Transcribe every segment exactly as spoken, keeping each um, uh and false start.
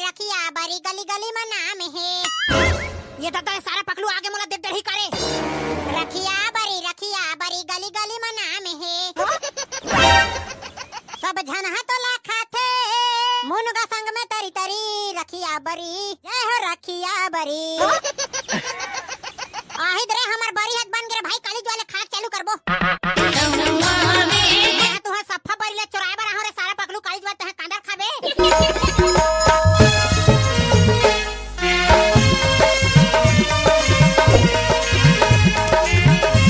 रखिया बरी गली गली म नाम हे। ये ददा, ये सारा पकलू आगे मोला देख डरही करे। रखिया बरी, रखिया बरी गली गली म नाम हे। सब झन ह तोला खाथे, मुनगा संग में तरी तरी। रखिया बरी, जय हो रखिया बरी। आहिद रे, हमर बरी हत बन गे रे भाई, काली जुआ ले खाक चालू करबो। मैं तुहर सफ्फा बरी ले चोराए बर आहूं रे, सारा पकलू काली जुआ तहां कांदर खाबे।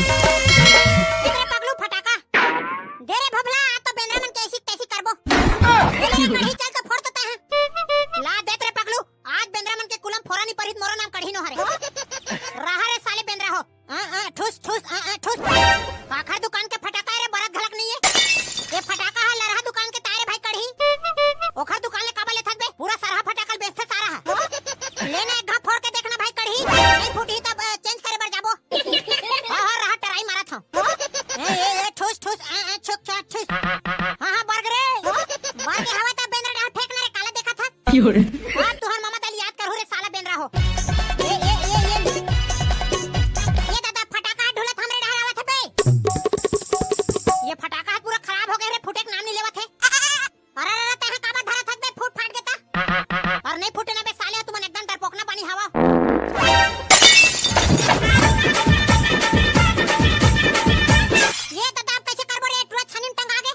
तेरे पकलू फटाका। दे रे भोभला, आज तो बेंदरा मन के ऐसी तैसी करबो। ले, ले, कढ़ी चल तो फोड़ तो तहां। ला दे रे पकलू, आज बेंदरा मन के कुलम फोरा नी परित मोरो नाम कढ़ी नो हरे। रहा रे साले बेंदरा हो। आ, आ, ठुस, ठुस, आ, आ, ठुस। काखर दुकान के फटाका रे, बरत घलक नहीं है। ये फटाका ह लरहा दुकान के तारे भाई कढ़ी। ओखर दुकान ले काबर लेथस बे? पूरा सरहा फटाका ल बेचथे सारा ह। ले ना एक घा फोड़ के देखना भाई कढ़ी। नहीं फूटही तब, अ, चेंज करे बर जाबो। हाँ, हाँ, रहा टराई मारत हूँ। ए, ए, ए, ठुस, ठुस, आ, आ, छुक, छुक, ठुस। हाँ, हाँ, बरगे रे। बरगे हवा त बेंदरा डाल फेंक ना रे, काला देखत हस। अब तुहर ममा दल याद करहूं रे साला बेंदरा हो। ए, ए, ए, ए। ये ददा फटाका ढुलत हमरे डहर आवत हे बे। ये फटाका ह पूरा खराब हो गे रे, फूटे के नाम नहीं लेवत हे। अरे, अरे, अरे, तहां काबर धरत हस बे, फूट फाट गे त। अउ नहीं फूटे ना बे साले, तुमन एकदम डरपोकना बनी हवा। ये ददा अब कैसे करबो रे, टुरा छानी म टंगा गे।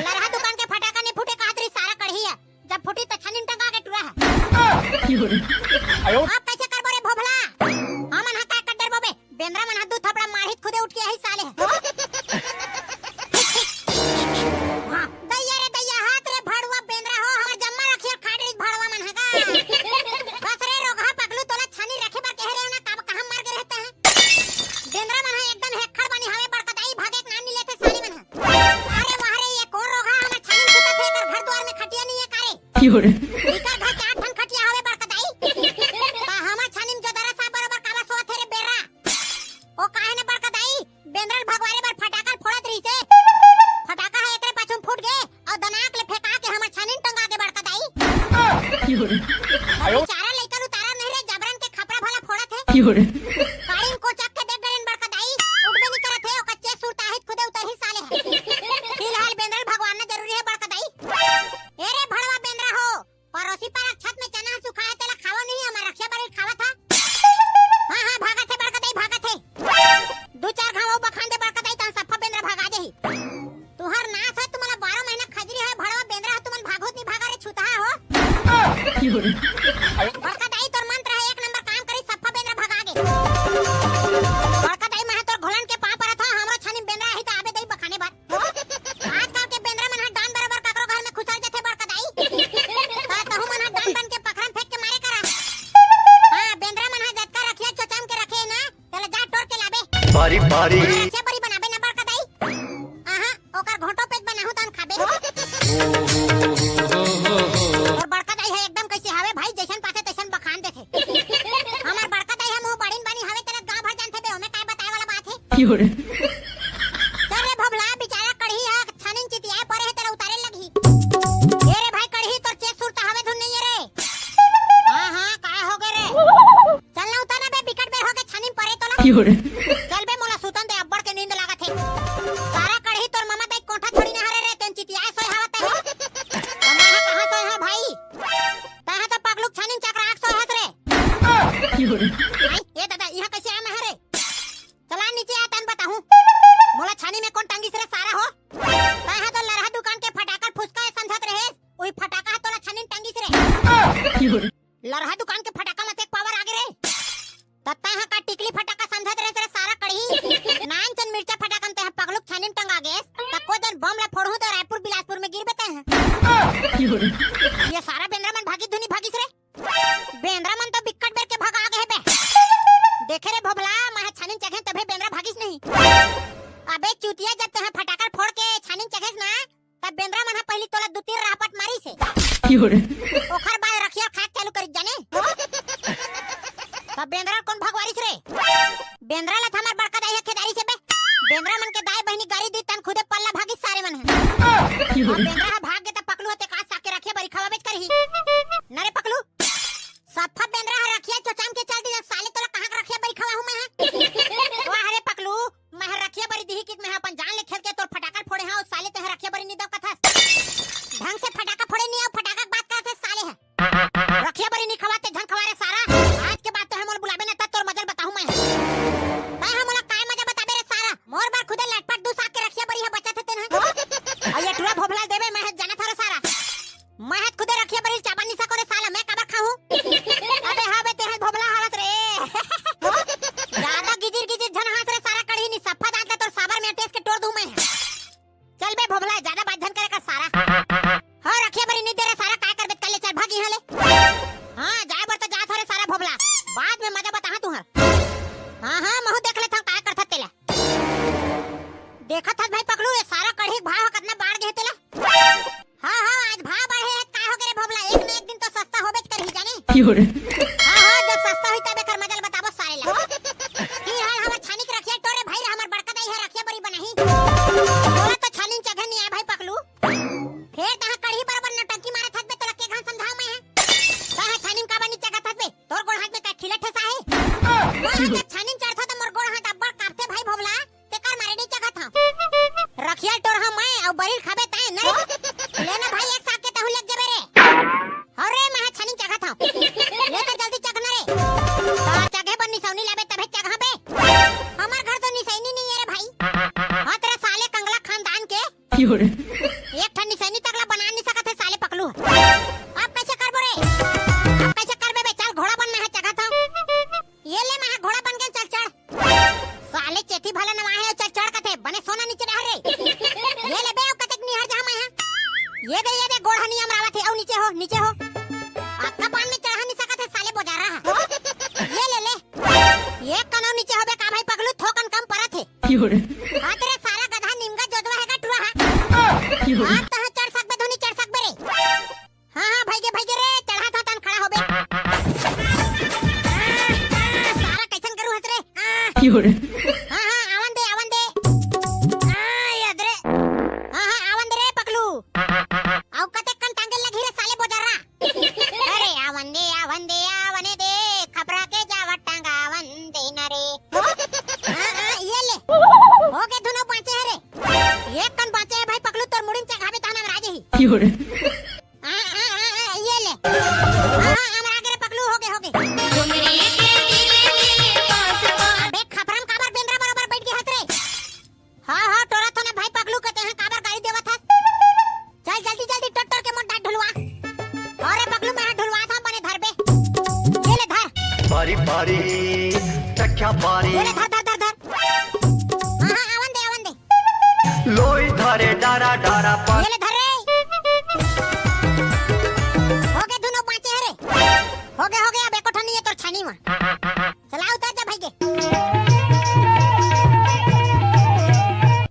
लरहा दुकान के फटाका नहीं फूटे कहत रही सारा कढ़ी ह। जब फूटी त छानी म टंगा गे टुरा ह। अब कैसे करबो रे भोभला? हमन ह का कर डरबो बे? बेंदरा मन ह दू थपड़ा मारही त खुदे उठ के आही साले ह। हाँ, दैया रे दैया, हाथ रे भड़ुआ बेंदरा हो, हमर जम्मा रखिया खाट रही भड़ुआ मन ह गा। बस रे रोगहा पगलू, तोला छानी रखे बर कहे रे ना, का कहाँ मर गे रहते हैं? बेंदरा मन ह एकदम हेक्खड़ बनी हवे बड़का दाई, भागे के नाम नहीं लेते साले मन ह। अरे वाह रे, ये कौन रोगहा हमर छानी सुतत हे, एकर घर दुआर में खटिया नहीं है का रे? एकर घर चार ठन खटिया हवे बड़का दाई। त हमर छानी में जोदरा साहब बरोबर काबर सोवत हे रे बेर्रा? ओ काहे न बड़का दाई, बेंदरा ल भगवारे बर फटाका ल फोड़त रहिसे। फटाका ह एकरे पाछू म फूट गे अउ दनाक ले फेंका के हमर छानी म टंगा गे बड़का दाई। बेचारा लइका ल उतारा नहीं रे, जबरन के खपरा भला फोड़त हे। काड़ी म कोचक के देख डरेन बड़का दाई, उठबे नहीं करत हे, ओकर चेस सुरता आही त खुदे उतरही साले ह। फिलहाल बेंदरा ल भगवारना जरूरी हे बड़का दाई। ए रे भड़वा बेंदरा हो, परोसी पारा के छत में चना ह सुखाए, तेला खावा नहीं, हमर रखिया बरी खावत ह। हाँ, हाँ, भागत हे बड़का दाई, भागत हे। दू चार घाव अउ बखान दे बड़का दाई, तहां सफ्फा बेंदरा भगा देही। तुहर नास हे, तुमन ला बारह महीना खजरी हे, भड़वा बेंदरा ह, तुमन भागो त नहीं भागा रे, छुतहा हो। बड़का दाई, तोर मंत्र ह एक नंबर काम करी, सफ्फा बेंदरा भगा गे। बड़का दाई, मैं ह तोर घोलन के पाँव परत हंव, हमरो छानी में बेंदरा आही त आबे दई बखाने बर। आजकल के बेंदरा मन ह डॉन बरोबर काकरो घर में खुसर जथे बड़का दाई। त तहू मन ह डॉन बन के पखरा म फेंक के मारे करा। हाँ, बेंदरा मन ह जतका रखिया चोचा म के रखे हे ना, तेला जा टोर के लाबे। बारी, बारी। हाँ, रखिया बरी बनाबे ना बड़का दाई। आहा, ओकर घोंटो पेज बनाहूं तहन खाबे। अउ बड़का दाई ह एकदम कैसे हवे भाई, जैसन पाथे तैसन बखान देथे। हमर बड़का दाई ह मुंह बड़िन बनी हवे, तेला गांव भर जानथे बे, ओमे काय बताए वाला बात हे। चल रे भोभला, बेचारा कढ़ी ह छानी म चितियाए परे हे, तेला उतारे लगही। ए रे भाई कढ़ी, तोर चेस सुरता हवे धुन नहीं हे रे। हाँ, हाँ, काय हो गे रे? चल ना उतर ना बे, बिकट बेर हो गे छानी म परे तोला। चल बे, मोला सुतन दे, अब्बड़ के नींद लागत हे। सारा कढ़ी, तोर ममा दाई कोठा थोड़ी ना हरे रे, तेन चितियाए सोए हवत हे। त मैं ह कहाँ सोए हंव भाई? तैं ह तो पगलू के छानी म चकरा के सोए हस रे। आई, ए ददा, इहाँ कैसे आए मैं ह रे? चला नीचे आ, तन बताहूँ। मोला छानी में कोन टांगिस रे सारा हो? तैं ह तो लरहा दुकान के फटाका ल फुसका ए समझत रहेस, उही फटाका ह तोला छानी में टांगिस रे। लरहा दुकान के फटाका म अतेक पावर आगे रे। त तैं ह का टिकली फटाका समझत रहेस रे सारा कढ़ी? नान चन मिर्चा फटाका म तैं ह पगलू के छानी में टंगा गेस, त को जन बम ला फोड़हूँ त रायपुर बिलासपुर में गिरबे तैं ह। ये सारा बेंदरा मन भागी धुनी भागिस रे। बेंदरा मन तो बिक्कट बेर के भगा गे हे बे। देखे रे भोभला, मैं ह छानी म चघेंव तभे बेंदरा भागिस नहीं। अबे चूतिया, जब तैं ह फटाका ल फोड़ के छानी म चघेस ना, तब बेंदरा मन ह पहिली तोला दू तीन राहपट मारिस हे। ओखर बाद रखिया खाए के चालू करिस जाने। तब बेंदरा ल कोन भगवारिस रे? बेंदरा ल त हमर बड़का दाई ह खेदारिस हे बे। बेंदरा मन के दाई बहिनी गारी दीस तहन खुदे पल्ला भागिस सारे मन ह। अब बेंदरा ह भाग गे त पकलू ह तेकास साग के रखिया बरी खवाबेच करही। न रे पकलू, हाँ, हाँ, जब सस्ता होई तब एकर मजा ल बताबो साले ला। की हाल हमर छानी के रखिया टोर रे भाई रे, हमर बड़का दाई ह रखिया बरी बनाही। तोला तो छानी चघे नहीं आए भाई पकलू। फेर तहाँ कड़ही बरोबर नौटंकी मारत हस बे, तोला के घन समझाओ मैं ह। तहाँ छानी म काबर नहीं चघत हस बे? तोर गोड़ हाथ में का ठीला ठेसा हे? मोर हाथ जब छानी चढ़थो त मोर गोड़ हाथ अब्बड़ कांपथे भाई भोभला। तेकर मारे नहीं चघत हंव। रखिया ल टोरहंव मैं अउ बरी ल खाबे तैं न रे। ले ना भाई, एक साग के तहू लग जबे रे। अरे मैं ह छानी चघत हंव। ले तो जल्दी चघ ना रे। त चघे बर निसौनी लाबे तभे चघबे। हमर घर तो निसैनी नहीं है रे भाई। हाँ तेरे साले कंगला खानदान के। एक ठन निसैनी तक ला बना नहीं सकत हे साले पकलू। अब कैसे करबो रे? अब कैसे करबे बे? चल घोड़ा बन, मैं ह चघत हंव। ये ले, मैं ह घोड़ा बन के, चल चढ़। साले चेती भला नवा हे, चल चढ़ कथे, बने सोना नीचे डहर रे। ये ले बे, अउ कतेक निहर जहाँ मैं ह। ये दे, ये दे, गोड़ ह नियम रावत हे, अउ नीचे हो, नीचे हो। अक्का पान में चढ़ा नहीं सकत हे, साले बोजारा ह। ये ले, ले। ये कनो नीचे होबे का भाई पगलू, थोकन कम परत हे। हाथ रे सारा गधा निमगा जोदवा हे का टुरा हा। आप तहाँ चढ़ सकबे, धुनी चढ़ सकबे रे। हाँ, हाँ, भइगे, भइगे रे, चढ़ा था तन खड़ा होबे। आ, आ, सारा कैसन गरु हस रे? आ। हाँ, हाँ, आवन दे, आवन दे। आ, ये दे रे। हाँ, हाँ, आवन दे रे, पकलू। अउ कतेक कन टांगे लगही रे, साले बोजर्रा। अरे, आवन दे, आवन दे, आवन दे, खपरा के जावत टांगा आवन दे न रे। हाँ, हाँ, ये ले। होगे धुनो बाँचे हे रे। एक कन बाँचे हे भाई, पकलू तोर मुड़ी म चघाबे तहन हम राजे ही। हाँ, हाँ, हाँ, हाँ, ये ले। हाँ, हाँ, हमर आगे रे पकलू, होगे, होगे। अबे खपरम काबर बेंदरा बरोबर बैठ गे हस रे? हाँ, हाँ, टोरत हों ना भाई पकलू के, तेहा काबर गारी देवत हस? चल जल्दी, जल्दी टोर, टोर के मोर डाँड़ ढुलवा। अरे पकलू, मैं ढुलवा था, बने धर बे। ये ले धर। बारी बारी चख्या बारी। ये ले धर, धर, धर, धर। हाँ, हाँ, आवन दे, आवन दे। लोई धरे डारा डारा पर। ये ले धर रे। होगे धुनो बाँचे हे रे। होगे, होगे, अब एको ठन नहीं हे तोर छानी म। चला उतर जा भाई के।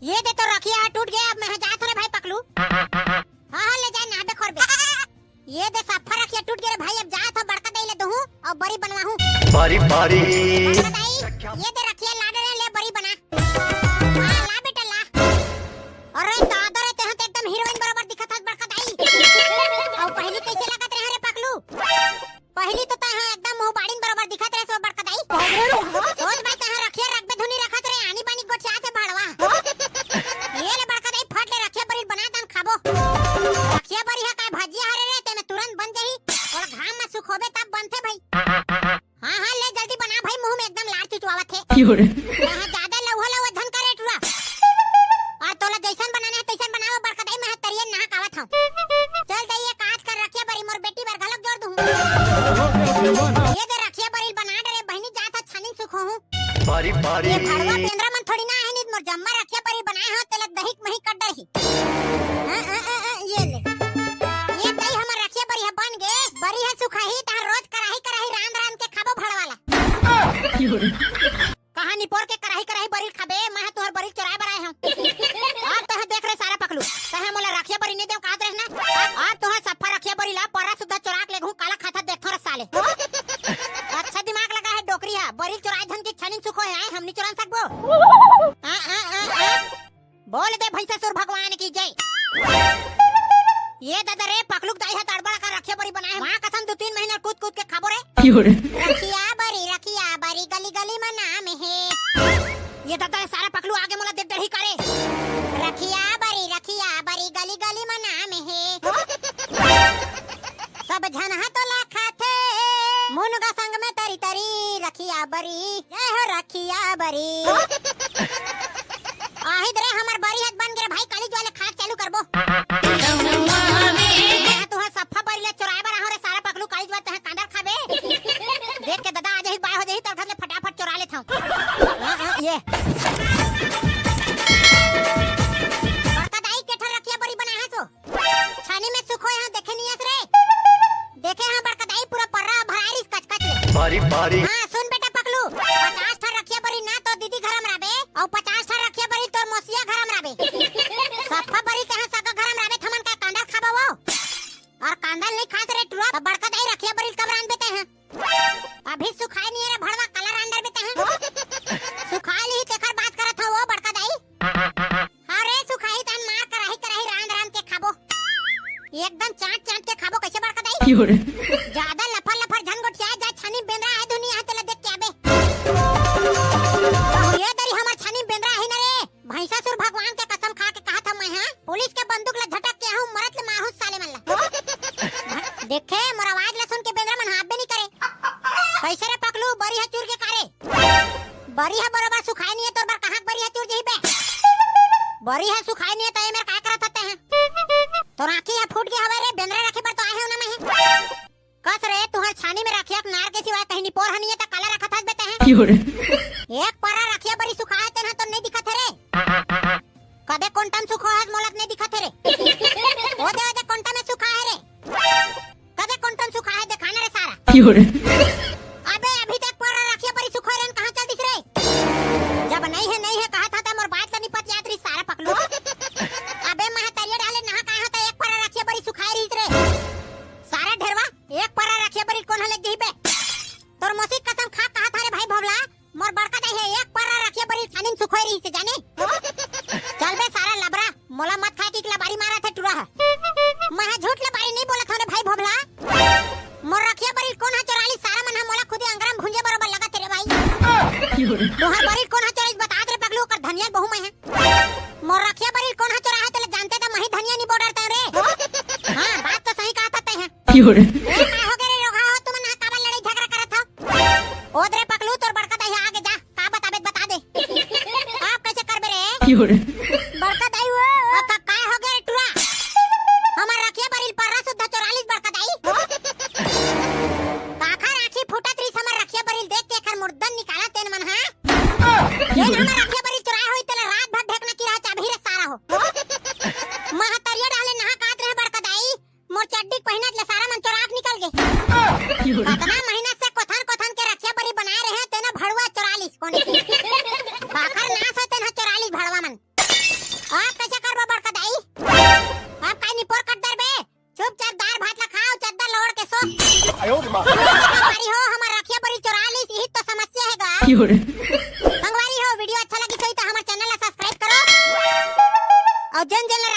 ये दे तोर रखिया ह टूट गे, अब मैं ह जात हों रे भाई पकलू। हाँ, हाँ, ले जा, नहाबे खोरबे। ये दे सफा रखिया टूट गे रे भाई, अब जात हों बड़का दाई ल दुहूँ अउ बरी बनवाहूँ। बरी, बरी। बड़का दाई, ये दे रखिया ला डरे, ले बरी बना। हाँ, ला बेटा, ला। अरे दादा रे, तेहा तो एकदम हीरोइन बरोबर दिखत हस बड़का दाई। अउ पहिली कैसे लगत रहे रे पकलू? पहिली तो तेहा एकदम मुँह बाड़िन बरोबर दिखत रहे सो बड़का दाई। सोच भाई, तेहा रखिया रखबे धुनी रखत रे, आनी बानी गोठियाथे भड़वा। ये ले बड़का दाई, फट ले रखिया बरी ल बना, तहन खाबो। रखिया बरी ह काय भजिया हरे रे, तेमे तुरंत बन जाही। थोड़ा घाम म सुखोबे तब बनथे भाई। हाँ, हाँ, ले जल्दी बना भाई, मुँह में एकदम लार चुचवावत हे। तेहा ज्यादा लउहा लउहा झन करे टुरा। अउ तोला जैसन बनाना हे तैसन बनावा बड़का दाई, मैं ह तरिया नहा के आवत हँव। चल दाई, ये काज कर रखिया बरी, मोर बेटी बर घलोक जोर दुहूँ। ये दे रखिया बरी ल बना डरे बहिनी, जात हों छानी सुखोहूँ। बारी, बारी। ये भड़वा बेंदरा मन थोड़ी ना हे, नहीं त मोर जम्मा रखिया बरी बनाए हों, तेला दही के मही कर डरही। हाँ, हाँ, हाँ, हाँ, ये ले। ये दाई, हमर रखिया बरी ह बन गे, बरी ह सुखाही, तहाँ रोज कराही, कराही रांध, रांध के खाबो भड़वा ला। कहाँ निपोर के कराही, कराही बरी ल खाबे, मैं ह तुँहर बरी ल चोराए बर आए हँव। अब तैं ह देख रे सारा पकलू, तैं ह मोला रखिया बरी नइ देव कहत रहे ना। अब, अब तुँहर सफा रखिया बरी ला पर्रा सुद्धा चोरा के लेगहूँ, काला खाथस देखथों रे साले। अच्छा दिमाग लगा हे डोकरी हा, बरी ल चोराए झन के छानी सुखो हे, आए हम नइ चोरा सकबो। आ, आ, आ, आ। बोल दे भैंसासुर भगवान की जय। ये ददा रे, पकलू के दाई ह त अड़बड़ अकन रखिया बरी बनाए हे। माँ कसम, दू तीन महीना कूद कूद के खाबो रे। रखिया बरी, रखिया बरी, गली गली म नाम हे। ये ददा रे, सारा पकलू आगे मोला देख डरही का रे। रखिया बरी, रखिया बरी, गली गली म नाम हे। सब झन ह तोला खाथे, मुनगा संग में तरी तरी, रखिया बरी, जय हो रखिया बरी। आही दे रे, हमर बरी ह त बन गे रे भाई, काली जुवा ले खाए के चालू करबो। मैं तुँहर सफा बरी ला चोराए बर आहूँ रे सारा पकलू, काली जुवा तैं ह कांदा ल खाबे। देख के ददा आ जाही, बाय हो जाही, तोर घर ले फटाफट चोरा लेथँव। हाँ, हाँ, ये। बड़का दाई के ठन रखिया बरी बनाए हस ओ। छानी में सुखोए हँव, देखे नइ हस रे। देखे हँव बड़का दाई, पूरा पर्रा भराए रिहिस कचकच ले। बरी, बरी। हाँ, सुन बेटा पकलू, पचास ठन रखिया बरी ना तोर दीदी घर म राबे, अउ पचास ठन रखिया बरी तोर मौसिया घर म राबे। सफा बरी तैं ह सगा घर म राबे, त हमन का कांदा ल खाबो ओ? अउ कांदा ल नइ खास रे टुरा, त बड़का दाई रखिया बरी ल कब रांधबे तैं ह? जादा लफर लफर झन गोठिया, जा छानी बेंदरा आए दुनिया है, तेला देख के आबे। ये दरी हमर छानी बेंदरा आही ना रे, भैंसासुर भगवान के कसम खा के कहा था मैं, हाँ, पुलिस के बंदूक ला झटक के आहूं, मरत ले मारहूं साले मन ला। देखे, मोर आवाज ला सुन के बेंदरा मन हाँफबे नहीं करे। कैसे रे पकलू, बरी है चूर के कारे? बरी ह बरोबर सुखाय नइ हे, तोर बर कहाँ के बरी ह चूर जही बे? बरी ह सुखाय नइ हे, त ए मेर काय करत हते हैं? तोर आँखी ह फूट गे हवय रे, बेंदरा रखे बर तो आए हंव ना मैं। कस रे, तुहर छानी में रखिया के नार के सिवाय कहीं निपोर ह नइ हे, त काला रखत हस बे तैं? एक परा रखिया बरी सुखाय तेन ह तो नइ दिखत हे रे। कदे कोंटा म सुखो हस मोला त नइ दिखत हे रे। ओ दे, ओ दे कोंटा में सुखा हे रे। कदे कोंटा म सुखा हे देखा ना रे सारा। अबे अभी तक परा रखिया बरी सुखो रेन कहाँ चल दिस रे? जब नइ हे, नइ हे कहा था त मोर बात ला नइ पतियात रही सारा पकलू। अबे महतरिया डाले नहा कहा था एक परा रखिया बरी सुखाय रहिस रे। सारा ढेरवा एक परा रखिया बरी कोन ह लेग जही बे? तोर मौसी कसम खा कहा था रे भाई भोभला, मोर बड़का दाई हे एक परा रखिया बरी छानी म सुखोय रहिस हे जाने। चल बे सारा लबरा, मोला मत खाए कि लबारी मारत हे टुरा ह। मैं ह झूठ लबारी नइ बोलत हंव रे भाई भोभला। मोर रखिया बरी कोन ह चोरा लिस सारा मन ह मोला खुदे अंगरा म भूंजे बरोबर लगत हे रे भाई। तुहर बरी कोन ह चोरा लिस बता दे रे पगलू, ओकर धनिया बहू मैं ह। मोर रखिया बरी कोन ह चोरा हे तेला जानते त मही धनिया नइ बो डरते रे। हाँ, बात तो सही कहा था तैं ह। ए, काय हो गे रे रोगहा हो, तुमन हा काबर लड़ाई झगड़ा करत हव? ओ दे रे पकलू, तोर बड़का दाई आगे जा, का बताबे त बता दे। आप कैसे करबे रे? बड़का दाई वो। अब का, काय हो गे रे टुरा? हमर रखिया बरी ल परा सुद्धा चोरा लिस बड़का दाई। काखर आँखी फूटत रहिस हमर रखिया बरी ल देख के एखर मुर्दन निकाला तेन मन हा। जेन हमर रखिया बरी चोराय होही तेला रात भर ढेकना किरा चाबही रे सारा हो। महतरिया डाले नहा कात रहे बड़का दाई। मोर चड्डी पहिनत ले सारा मन चोराक निकल गे। कतना महीना से कोथन कोथन के रखिया बरी बनाए रहे, तेनो भड़ुआ चोरा लिस कोने। काखर नास हे तेन ह चोरा लिस भड़वा मन। अब कैसे करबो बड़का दाई? अब काई निपोर कट दर बे? चुपचाप दार भात ला खाओ, चद्दर लोड़ के सो। अरे हो, हमर रखिया बरी चोरा लिस, इही तो समस्या हे गा। संगवारी हो, video अच्छा लगिस होही त हमर channel ला subscribe करो। अउ जेन जेन ला